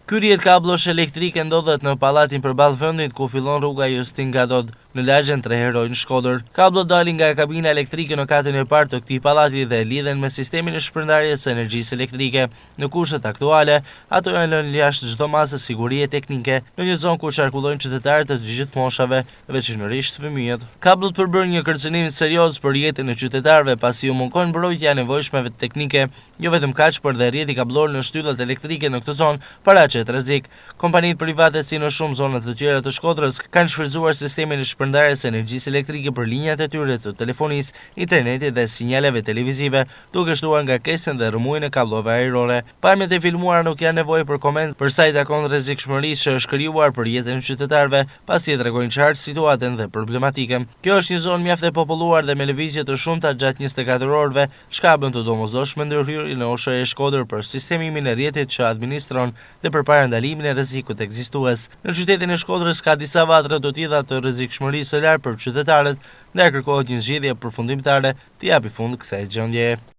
Ky rrjet kabllosh elektrike ndodhet në pallatin përballë vendit ku fillon rruga Justin Gadot, në lagjen Tre Heronj në Shkodër. Kabllot dalin nga kabina elektrike në katin e parë të këtij pallati dhe lidhen me sistemin e shpërndarjes së energjisë elektrike. Në kushtet aktuale, ato janë lënë jashtë çdo mase sigurie teknike, në një zonë ku qarkullojnë qytetarë të të gjithë moshave, veçanërisht fëmijët. Kabllot përbëjnë një kërcënim serioz për jetën e qytetarëve, pasi u mungon mbrojtja e nevojshme teknike. Jo vetëm kaq, por dhe rrjeti kabllor në shtyllat elektrike në këtë zonë paraqet rrezik. Kompanitë private si në shumë zona të tjera të Shkodrës kanë shfrytëzuar sistemin e shpërndarjes së energjisë elektrike për linjat e tyre të telefonisë, internetit dhe sinjaleve televizive, duke shtuar ngarkesën dhe rrëmujën e kabllove ajrore. Pamjet e filmuara nuk janë nevojë për koment për sa i takon rrezikshmërisë që është krijuar për jetën e qytetarëve, pasi e tregojnë qartë situatën dhe problematikën. Kjo është një zonë mjaft e populluar dhe me lëvizje të shumta gjatë 24 orëve, çka bën të domosdoshme ndërhyrjen e OSHE Shkodër për sistemimin e rrjetit që administron dhe për parandalimin e rrezikut ekzistues. Në qytetin e Shkodrës ka disa vatra të tilla të rrezikshmërisë së lartë për qytetarët, ndaj kërkohet një zgjidhje përfundimtare t'i japi fund kësaj gjendjeje.